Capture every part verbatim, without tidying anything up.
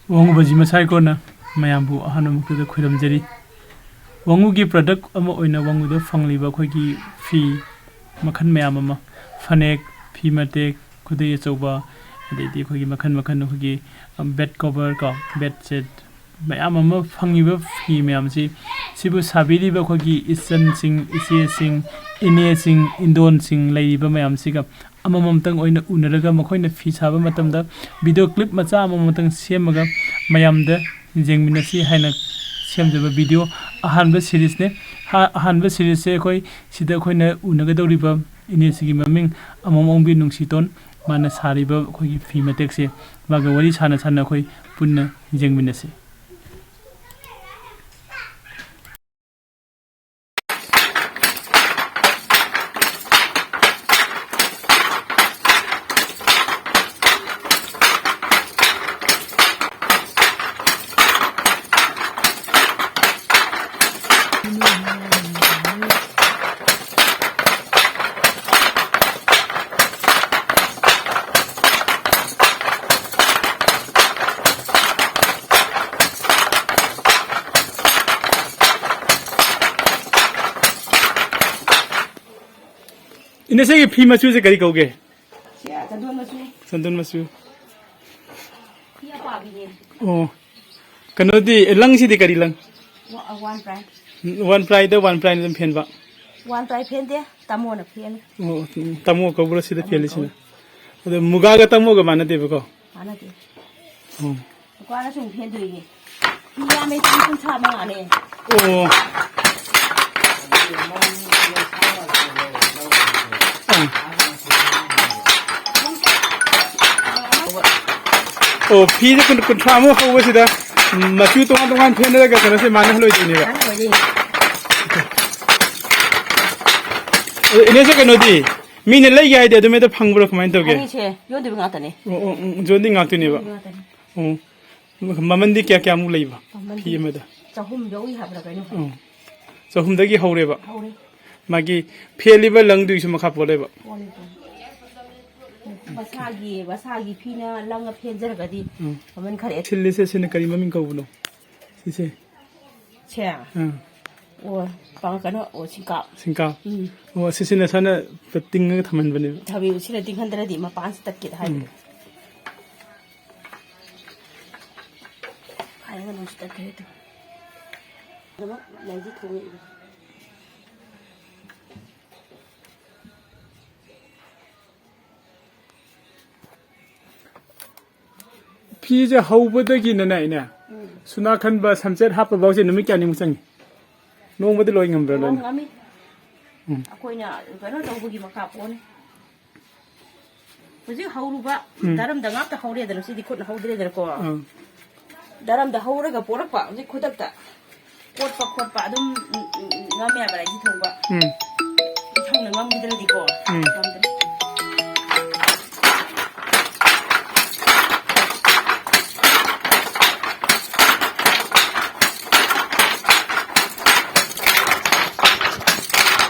ꯋꯥꯉꯨꯕꯖꯤ ꯃꯁꯥꯏꯀꯣꯟꯅ ꯃꯌꯥꯝꯕꯨ ꯑꯍꯥꯟꯕ ꯃꯛꯇꯗ ꯈꯨꯔꯨꯝꯖꯔꯤ꯫ ꯋꯥꯉꯨꯒꯤ product ꯑꯃ ꯑꯣꯏꯅ ꯋꯥꯉꯨꯗ ꯐꯪꯂꯤꯕ ꯑꯩꯈꯣꯏꯒꯤ ꯐꯤ ꯃꯈꯜ ꯃꯌꯥꯝ ꯑꯃ, ꯐꯅꯦꯛ, ꯐꯤ ꯃꯇꯦꯛ, ꯈꯨꯗꯩ ꯑꯆꯧꯕ, ꯑꯗꯩꯗꯤ ꯑꯩꯈꯣꯏꯒꯤ ꯃꯈꯜ ꯃꯈꯜ ꯑꯩꯈꯣꯏꯒꯤ, ꯑ, bed cover ꯀꯣ, bed sheet, ꯃꯌꯥꯝ ꯑꯃ ꯐꯪꯉꯤꯕ ꯐꯤ ꯃꯌꯥꯝꯁꯤ, ꯁꯤꯕꯨ ꯁꯥꯕꯤꯔꯤꯕ ꯑꯩꯈꯣꯏꯒꯤ ꯏꯆꯟꯁꯤꯡ, ꯏꯆꯦꯁꯤꯡ, ꯏꯅꯦꯁꯤꯡ, ꯏꯟꯗꯣꯟꯁꯤꯡ ꯂꯩꯔꯤꯕ ꯃꯌꯥꯝꯁꯤꯒ ꯑꯃꯃꯝꯇꯪ ꯑꯣꯏꯅ ꯎꯅꯔꯒ ꯃꯈꯣꯏꯅ ꯐꯤ ꯁꯥꯕ ꯃꯇꯝꯗ video clip ꯃꯆꯥ ꯑꯃꯃꯝꯇꯪ ꯁꯦꯝꯃꯒ ꯃꯌꯥꯝꯗ ꯌꯦꯡꯃꯤꯟꯅꯁꯤ ꯍꯥꯏꯅ ꯁꯦꯝꯖꯕ video ꯑꯍꯥꯟꯕ seriesꯅꯦ꯫ ꯍꯥ-, ꯑꯍꯥꯟꯕ seriesꯁꯦ ꯑꯩꯈꯣꯏ ꯁꯤꯗ ꯑꯩꯈꯣꯏꯅ ꯎꯅꯒꯗꯧꯔꯤꯕ ꯏꯅꯦꯁꯤꯒꯤ ꯃꯃꯤꯡ ꯑꯃꯣꯝ ꯑꯣꯡꯕꯤ ꯅꯨꯡꯁꯤꯇꯣꯟ, ꯃꯥꯅ ꯁꯥꯔꯤꯕ ꯑꯩꯈꯣꯏꯒꯤ ꯐꯤ ꯃꯇꯦꯛꯁꯦ ꯃꯥꯒ ꯋꯥꯔꯤ ꯁꯥꯟꯅ ꯁꯥꯟꯅ ꯑꯩꯈꯣꯏ ꯄꯨꯟꯅ ꯌꯦꯡꯃꯤꯟꯅꯁꯤ꯫ ꯏꯅꯦ, ꯁꯤꯒꯤ ꯐꯤ ꯃꯆꯨꯁꯦ ꯀꯔꯤ ꯀꯧꯒꯦ? ꯁꯤ ꯆꯟꯗꯣꯟ ꯃꯆꯨ꯫ ꯆꯟꯗꯣꯟ ꯃꯆꯨ꯫ ꯐꯤ ꯑꯄꯥꯕꯤꯅꯦ꯫ ꯑꯣ꯫ ꯀꯩꯅꯣꯗꯤ, ꯑꯦ, ꯂꯪꯁꯤꯗꯤ ꯀꯔꯤ ꯂꯪ? ꯋꯥ-, one ply꯫ One plyꯗ one plyꯅ ꯑꯗꯨꯝ ꯐꯦꯟꯕ? One ply ꯐꯦꯟꯗꯦ, ꯇꯥꯃꯣꯅ ꯐꯦꯜꯂꯤ꯫ ꯑꯣ, ꯎꯝ, ꯇꯥꯃꯣ ꯀꯧꯕ꯭ꯔꯣ ꯁꯤꯗ ꯇꯥꯃꯣ ꯐꯦꯜꯂꯤꯁꯤꯅ? ꯀꯧꯏ꯫ ꯑꯗꯣ ꯃꯨꯒꯥꯒ ꯇꯥꯃꯣꯒ ꯃꯥꯟꯅꯗꯦꯕꯀꯣ? ꯃꯥꯟꯅꯗꯦ꯫ ꯑꯣ꯫ ꯅꯨꯄꯥꯅ ꯁꯨꯝ ꯐꯦꯟꯗꯣꯏꯅꯦ꯫ ꯐꯤ ꯌꯥꯝꯃꯦ, ꯐꯤ ꯀꯨꯟꯊ꯭ꯔꯥ ꯃꯉꯥꯅꯦ꯫ ꯑꯣ꯫ ꯑꯣ꯫ ꯑꯣ, ꯐꯤꯁꯦ ꯀꯨꯟ-, ꯀꯨꯟꯊ꯭ꯔꯥꯃꯨꯛ ꯍꯧꯕꯁꯤꯗ ꯃꯆꯨ ꯇꯣꯉꯥꯟ ꯇꯣꯉꯥꯟ ꯐꯦꯟꯅꯔꯒ ꯀꯩꯅꯣꯁꯦ ꯃꯥꯟꯅꯍꯜꯂꯣꯏꯗꯣꯏꯅꯦꯕ꯫ ꯃꯥꯟꯅꯍꯜꯂꯣꯏꯗꯣꯏꯅꯦ꯫ ꯑꯗꯣ ꯏꯅꯦꯁꯦ ꯀꯩꯅꯣꯗꯤ, ꯃꯤꯅ ꯂꯩꯒꯦ ꯍꯥꯏꯗꯤ ꯑꯗꯨꯝ ꯍꯦꯛꯇ ꯐꯪꯕ꯭ꯔꯥ, ꯀꯃꯥꯏꯅ ꯇꯧꯒꯦ? ꯐꯪꯉꯤꯁꯦ, ꯌꯣꯟꯗꯣꯏꯕ ꯉꯥꯛꯇꯅꯦ꯫ ꯑꯣ, ꯑꯣ, ꯎꯝ, ꯌꯣꯟꯗꯤ ꯉꯥꯛꯇꯣꯏꯅꯦꯕ꯫ ꯌꯣꯟꯗꯣꯏꯕ ꯉꯥꯛꯇꯅꯦ꯫ ꯑꯣ꯫ ꯃꯃꯟꯗꯤ ꯀꯌꯥ ꯀꯌꯥꯃꯨꯛ ꯂꯩꯕ? ꯃꯃꯟꯗꯤ ꯐꯤ ꯑꯃꯗ? ꯆꯍꯨꯝ ꯌꯧꯏ ꯍꯥꯏꯕ꯭ꯔꯥ ꯀꯩꯅꯣ? ꯑꯣ꯫ ꯆꯍꯨꯝꯗꯒꯤ ꯍꯧꯔꯦꯕ? ꯍꯧꯔꯦ꯫ ꯃꯥꯒꯤ ꯐꯦꯜꯂꯤꯕ ꯂꯪꯗꯨꯒꯤꯁꯨ ꯃꯈꯥ ꯄꯣꯜꯂꯦꯕ? ꯄꯣꯜꯂꯦ, ꯄꯣꯜꯂꯦ꯫ ꯃꯁꯥꯒꯤ, ꯃꯁꯥꯒꯤ ꯐꯤꯅ ꯂꯪꯉ ꯐꯦꯟꯖꯔꯒꯗꯤ ꯎꯝ꯫ ꯃꯃꯜ ꯈꯔ ꯊꯤꯜꯂꯤꯁꯦ ꯁꯤꯅ ꯀꯔꯤ ꯃꯃꯤꯡ ꯀꯧꯕꯅꯣ? ꯁꯤꯁꯦ? ꯁꯦ? ꯑꯥ꯫ ꯑꯣ, ꯄꯥꯡ-, ꯀꯩꯅꯣ, ꯑꯣ, ꯁꯤꯡꯀꯥ꯫ ꯁꯤꯡꯀꯥ? ꯎꯝ꯫ ꯑꯣ, ꯁꯤꯁꯤꯅ ꯁꯥꯅ ꯇꯤꯡꯉꯒ ꯊꯝꯍꯟꯕꯅꯦꯕ? ꯊꯝꯃꯦ, ꯁꯤꯅ ꯇꯤꯡꯍꯟꯗ꯭ꯔꯗꯤ ꯃꯄꯥꯟꯁꯤ ꯇꯠꯀꯦ ꯍꯥꯏꯕꯗꯣ꯫ ꯎꯝ꯫ ꯍꯥꯏꯔꯒ ꯅꯨꯡꯁꯤ ꯇꯠꯈ꯭ꯔꯦ ꯇꯨ꯫ ꯑꯗꯨꯃꯛ ꯂꯩꯁꯤ ꯊꯣꯡꯉꯛꯏꯕ꯫ ꯐꯤꯁꯦ ꯍꯧꯕꯗꯒꯤꯅꯅꯦ, ꯏꯅꯦ, ꯎꯝ꯫ ꯁꯨꯅꯥ ꯈꯟꯕ, ꯁꯝꯆꯦꯠ ꯍꯥꯞꯄ ꯐꯥꯎꯁꯦ ꯅꯨꯃꯤꯠ ꯀꯌꯥꯅꯤꯃꯨꯛ ꯆꯪꯉꯤ? ꯅꯣꯡꯃꯗ ꯂꯣꯏ ꯉꯝꯕ꯭ꯔꯥ ꯂꯣꯏꯅ? ꯉꯝꯃꯤ꯫ ꯎꯝ꯫ ꯑꯩꯈꯣꯏꯅ ꯀꯩꯅꯣ ꯇꯧꯕꯒꯤ ꯃꯈꯥ ꯄꯣꯜꯂꯤ꯫ ꯍꯧꯖꯤꯛ ꯍꯧꯔꯨꯕ ꯎꯝ꯫ ꯗꯔꯝꯗ ꯉꯥꯛꯇ ꯍꯧꯔꯦꯗꯅ, ꯁꯤꯗꯤ ꯈꯨꯠꯅ ꯍꯧꯗ꯭ꯔꯦꯗꯅꯀꯣ꯫ ꯑꯥ꯫ ꯗꯔꯝꯗ ꯍꯧꯔꯒ ꯄꯣꯔꯛꯄ ꯍꯧꯖꯤꯛ ꯈꯨꯗꯛꯇ꯫ ꯀꯣꯠꯄ ꯈꯣꯠꯄ ꯑꯗꯨꯝ, ꯎꯝ, ꯎꯝ, ꯎꯝ, ꯉꯝꯃꯦꯕ ꯂꯩꯁꯤ ꯊꯣꯡꯕ꯫ ꯎꯝ꯫ ꯏꯊꯧꯅ ꯉꯝꯈꯤꯗ꯭ꯔꯗꯤꯀꯣ, ꯎꯝ꯫ ꯉꯝꯗ꯭ꯔꯦ꯫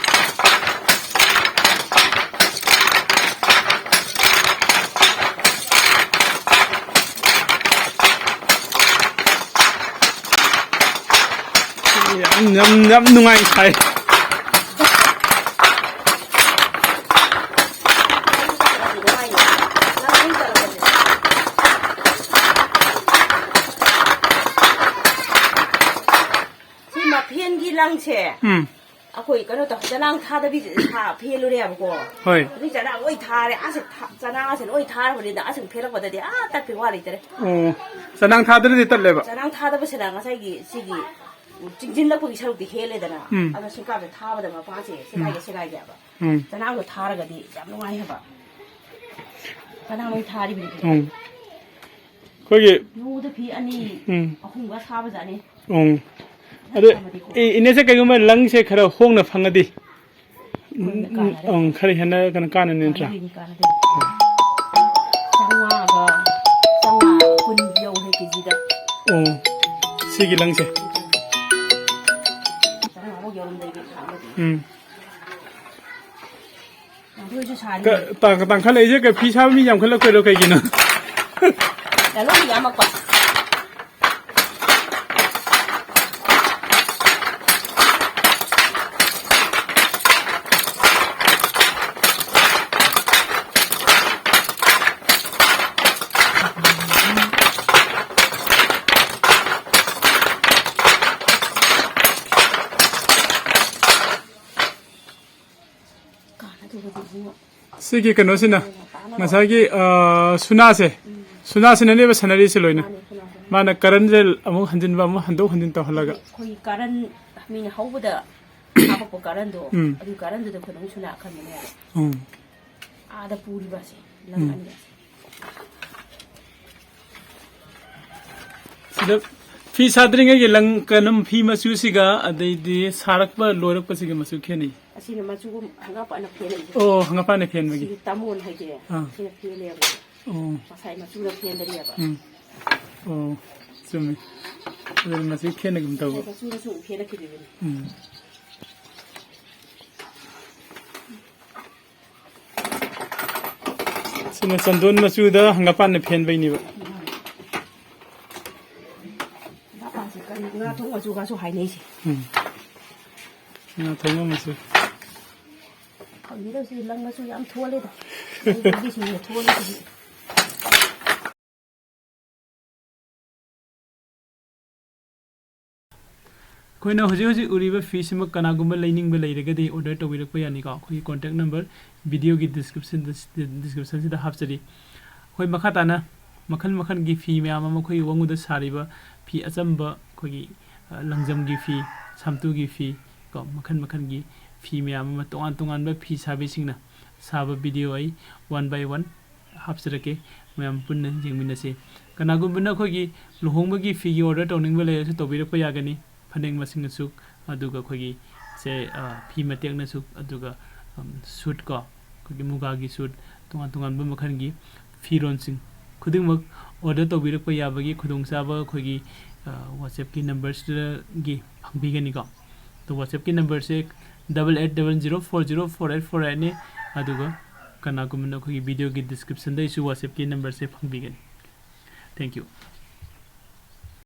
ꯌꯥꯝ, ꯌꯥꯝ, ꯌꯥꯝ ꯅꯨꯡꯉꯥꯏ ꯁꯥꯏ꯫ ꯁꯤ ꯃꯐꯦꯟꯒꯤ ꯂꯪꯁꯦ꯫ ꯎꯝ꯫ ꯑꯩꯈꯣꯏ ꯀꯩꯅꯣ ꯇꯧ, ꯆꯅꯥꯡ ꯊꯥꯗꯕꯤ ꯁꯥ ꯐꯦꯜꯂꯨꯔꯦꯕꯀꯣ꯫ ꯍꯣꯏ꯫ ꯑꯗꯨꯏ ꯆꯅꯥꯡ ꯂꯣꯏ ꯊꯥꯔꯦ꯫ ꯑꯁ, ꯊꯥ-, ꯆꯅꯥꯡꯁꯦ ꯂꯣꯏ ꯊꯥꯔꯕꯅꯤꯅ ꯑꯁ ꯐꯦꯜꯂꯛꯄꯗꯗꯤ ꯑꯥ ꯇꯠꯄꯩ ꯋꯥ ꯂꯩꯇꯔꯦ꯫ ꯑꯣ, ꯆꯅꯥꯡ ꯊꯥꯗ꯭ꯔꯗꯤ ꯇꯠꯂꯦꯕ? ꯆꯅꯥꯡ ꯊꯥꯗꯕꯁꯤꯅ ꯉꯁꯥꯏꯒꯤ ꯁꯤꯒꯤ ꯆꯤꯡꯁꯤꯜꯂꯛꯄꯒꯤ ꯁꯔꯨꯛꯇꯤ ꯍꯦꯜꯂꯦꯗꯅ꯫ ꯎꯝ꯫ ꯑꯗꯣ ꯁꯤꯡꯀꯥꯞꯁꯦ ꯊꯥꯕꯗ ꯃꯄꯥꯟꯁꯦ ꯁꯦꯒꯥꯏꯒꯦ, ꯎꯝ꯫ ꯁꯦꯒꯥꯏꯒꯦꯕ꯫ ꯎꯝ꯫ ꯆꯅꯥꯡꯗꯣ ꯊꯥꯔꯒꯗꯤ ꯌꯥꯝ ꯅꯨꯡꯉꯥꯏ ꯍꯥꯏꯕ꯫ ꯆꯅꯥꯡ ꯂꯣꯏ ꯊꯥꯔꯤꯕꯅꯤ꯫ ꯎꯝ꯫ ꯑꯩꯈꯣꯏꯒꯤ ꯅꯣꯡꯃꯗ ꯐꯤ ꯑꯅꯤ, ꯎꯝ꯫ ꯑꯍꯨꯝꯒ ꯁꯥꯕꯖꯥꯠꯅꯤ꯫ ꯎꯝ꯫ ꯑꯗꯨ ꯏ-, ꯏꯅꯦꯁꯦ, ꯀꯩꯒꯨꯝꯕ ꯂꯪꯁꯦ ꯈꯔ ꯍꯣꯡꯅ ꯐꯪꯉꯗꯤ, ꯍꯣꯏꯅꯦ, ꯀꯥꯟꯅꯔꯦ꯫ ꯎꯝ, ꯈꯔ ꯍꯦꯟꯅ ꯀꯩꯅꯣ ꯀꯥꯟꯅꯅꯤ ꯅꯠꯇ꯭ꯔꯥ? ꯀꯥꯟꯅꯗꯣꯏꯅꯤ, ꯀꯥꯟꯅꯗꯣꯏꯅꯤ꯫ ꯆꯥꯝꯃꯉꯥꯒ, ꯆꯥꯝꯃꯉꯥ ꯀꯨꯟ ꯌꯧꯔꯦ ꯀꯦꯖꯤꯗ꯫ ꯑꯣ, ꯁꯤꯒꯤ ꯂꯪꯁꯦ? ꯆꯥꯝꯃꯉꯥꯃꯨꯛ ꯌꯧꯔꯝꯗꯣꯏꯅꯤ ꯊꯥ ꯑꯃꯗ꯫ ꯎꯝ꯫ ꯑꯩꯁꯨ ꯁꯥꯔꯤ꯫ ꯀ-, ꯇꯥꯡ-, ꯇꯥꯡꯈꯠꯂꯛꯏꯁꯦ ꯀꯩ, ꯐꯤ ꯁꯥꯕ ꯃꯤ ꯌꯥꯝꯈꯠꯂꯛꯄꯩꯔꯣ ꯀꯩꯒꯤꯅꯣ? ꯂꯂꯣꯟꯕꯤ ꯌꯥꯝꯃꯛꯄ꯫ ꯁꯤꯒꯤ ꯀꯩꯅꯣꯁꯤꯅ ꯉꯁꯥꯏꯒꯤ, ꯑ, ꯁꯨꯅꯥꯁꯦ, ꯁꯨꯅꯥꯁꯤꯅꯅꯦꯕ ꯁꯥꯟꯅꯔꯤꯁꯦ ꯂꯣꯏꯅ꯫ ꯃꯥꯅꯦ, ꯁꯨꯅꯥꯁꯤꯅ꯫ ꯃꯥꯅ ꯀꯔꯟꯁꯦ ꯑꯃꯨꯛ ꯍꯟꯖꯤꯟꯕ, ꯑꯃꯨꯛ ꯍꯟꯗꯣꯛ ꯍꯟꯖꯤꯟ ꯇꯧꯍꯜꯂꯒ꯫ ꯑꯩꯈꯣꯏꯒꯤ ꯀꯔꯟ, ꯃꯤꯅ ꯍꯧꯕꯗ ꯍꯥꯄꯛꯄ ꯀꯔꯟꯗꯣ, ꯎꯝ꯫ ꯑꯗꯨ ꯀꯔꯟꯗꯨꯗ ꯈꯨꯗꯝ ꯁꯨꯅꯥ ꯑꯈꯟꯕꯅꯦꯕ꯫ ꯎꯝ꯫ ꯑꯥꯗ ꯄꯨꯔꯤꯕ ꯑꯁꯦ, ꯂꯪ ꯎꯝ꯫ ꯑꯅꯤꯒꯁꯦ꯫ ꯁꯤꯗ ꯐꯤ ꯁꯥꯗ꯭ꯔꯤꯉꯩꯒꯤ ꯂꯪ, ꯀꯩꯅꯣ, ꯐꯤ ꯃꯆꯨꯁꯤꯒ ꯑꯗꯩꯗꯤ ꯁꯥꯔꯛꯄ ꯂꯣꯏꯔꯛꯄꯁꯤꯒ ꯃꯆꯨ ꯈꯦꯠꯅꯩ꯫ ꯑꯁꯤꯅ ꯃꯆꯨ ꯍꯪꯒꯥꯄꯥꯟꯅ ꯐꯦꯜꯂꯛꯏꯁꯦ꯫ ꯑꯣ, ꯍꯪꯒꯥꯄꯥꯟꯅ ꯐꯦꯟꯕꯒꯤ꯫ ꯁꯤꯒꯤ ꯇꯥꯃꯣꯟ ꯍꯥꯏꯁꯦ, ꯑꯥ꯫ ꯁꯤꯅ ꯐꯦꯜꯂꯦꯕ꯫ ꯑꯣ꯫ ꯉꯁꯥꯏ ꯃꯆꯨꯅ ꯐꯦꯟꯗꯔꯤꯑꯕ꯫ ꯎꯝ꯫ ꯑꯣ, ꯆꯨꯝꯃꯤ꯫ ꯑꯗꯨꯅ ꯃꯆꯨ ꯈꯦꯠꯅꯒꯨꯝ ꯇꯧꯕ꯫ ꯉꯁꯥꯏ ꯃꯆꯨꯅꯁꯨ ꯑꯃꯨꯛ ꯐꯦꯜꯂꯛꯈꯤꯗꯣꯏꯅꯤ꯫ ꯎꯝ꯫ ꯁꯤꯅ ꯆꯟꯗꯣꯟ ꯃꯆꯨꯗ ꯍꯪꯒꯥꯄꯥꯟꯅ ꯐꯦꯟꯕꯩꯅꯦꯕ꯫ ꯍꯪꯒꯥꯄꯥꯟꯁꯦ ꯀꯔꯤ ꯉꯥ ꯊꯣꯡ ꯃꯆꯨꯒꯁꯨ ꯍꯥꯏꯅꯩꯁꯦ꯫ ꯎꯝ꯫ ꯉꯥ ꯊꯣꯡꯕ ꯃꯆꯨ꯫ ꯈꯪꯗꯦꯗ, ꯁꯤ ꯂꯪ ꯃꯆꯨ ꯌꯥꯝ ꯊꯣꯜꯂꯦꯗ꯫ ꯂꯪ ꯅꯨꯄꯤꯁꯤꯡꯅ ꯊꯣꯜꯂꯤꯁꯤꯗꯤ꯫ ꯑꯩꯈꯣꯏꯅ ꯍꯧꯖꯤꯛ ꯍꯧꯖꯤꯛ ꯎꯔꯤꯕ ꯐꯤꯁꯤꯃꯛ ꯀꯅꯥꯒꯨꯝꯕ ꯂꯩꯅꯤꯡꯕ ꯂꯩꯔꯒꯗꯤ order ꯇꯧꯕꯤꯔꯛꯄ ꯌꯥꯅꯤꯀꯣ꯫ ꯑꯩꯈꯣꯏꯒꯤ contact number videoꯒꯤ descriptionꯗ, descriptionꯁꯤꯗ ꯍꯥꯞꯆꯔꯤ꯫ ꯑꯩꯈꯣꯏ ꯃꯈꯥ ꯇꯥꯅ ꯃꯈꯜ ꯃꯈꯜꯒꯤ ꯐꯤ ꯃꯌꯥꯝ ꯑꯃ, ꯑꯩꯈꯣꯏꯒꯤ ꯋꯥꯉꯨꯗ ꯁꯥꯔꯤꯕ ꯐꯤ ꯑꯆꯝꯕ, ꯑꯩꯈꯣꯏꯒꯤ, ꯑ, ꯂꯪꯖꯝꯒꯤ ꯐꯤ, ꯁꯥꯝꯇꯨꯒꯤ ꯐꯤ ꯀꯣ, ꯃꯈꯜ ꯃꯈꯜꯒꯤ ꯐꯤ ꯃꯌꯥꯝ ꯑꯃ, ꯇꯣꯉꯥꯟ ꯇꯣꯉꯥꯟꯕ ꯐꯤ ꯁꯥꯕꯤꯁꯤꯡꯅ ꯁꯥꯕ video ꯑꯩ one by one ꯍꯥꯞꯆꯔꯛꯀꯦ, ꯃꯌꯥꯝ ꯄꯨꯟꯅ ꯌꯦꯡꯃꯤꯟꯅꯁꯤ꯫ ꯀꯅꯥꯒꯨꯝꯕꯅ ꯑꯩꯈꯣꯏꯒꯤ ꯂꯨꯍꯣꯡꯕꯒꯤ ꯐꯤꯒꯤ order ꯇꯧꯅꯤꯡꯕ ꯂꯩꯔꯁꯨ ꯇꯧꯕꯤꯔꯛꯄ ꯌꯥꯒꯅꯤ꯫ ꯐꯅꯦꯛ ꯃꯁꯤꯡ ꯑꯁꯨꯛ, ꯑꯗꯨꯒ ꯑꯩꯈꯣꯏꯒꯤ ꯁꯦ, ꯑ, ꯐꯤ ꯃꯇꯦꯛꯅ ꯑꯁꯨꯛ, ꯑꯗꯨꯒ, ꯎꯝ, suit ꯀꯣ, ꯑꯩꯈꯣꯏꯒꯤ ꯃꯨꯒꯥꯒꯤ suit, ꯇꯣꯉꯥꯟ ꯇꯣꯉꯥꯟꯕ ꯃꯈꯜꯒꯤ ꯐꯤꯔꯣꯟꯁꯤꯡ ꯈꯨꯗꯤꯡꯃꯛ order ꯇꯧꯕꯤꯔꯛꯄ ꯌꯥꯕꯒꯤ ꯈꯨꯗꯣꯡꯆꯥꯕ ꯑꯩꯈꯣꯏꯒꯤ, ꯑ, WhatsAppꯀꯤ numberꯁꯤꯗꯒꯤ ꯐꯪꯕꯤꯒꯅꯤꯀꯣ꯫ ꯑꯗꯣ WhatsAppꯀꯤ numberꯁꯦ double eight double zero four zero four eight four eightꯅꯤ꯫ ꯑꯗꯨꯒ ꯀꯅꯥꯒꯨꯝꯕꯅ ꯑꯩꯈꯣꯏꯒꯤ videoꯒꯤ descriptionꯗꯩꯁꯨ WhatsAppꯀꯤ numberꯁꯦ ꯐꯪꯕꯤꯒꯅꯤ꯫ Thank you꯫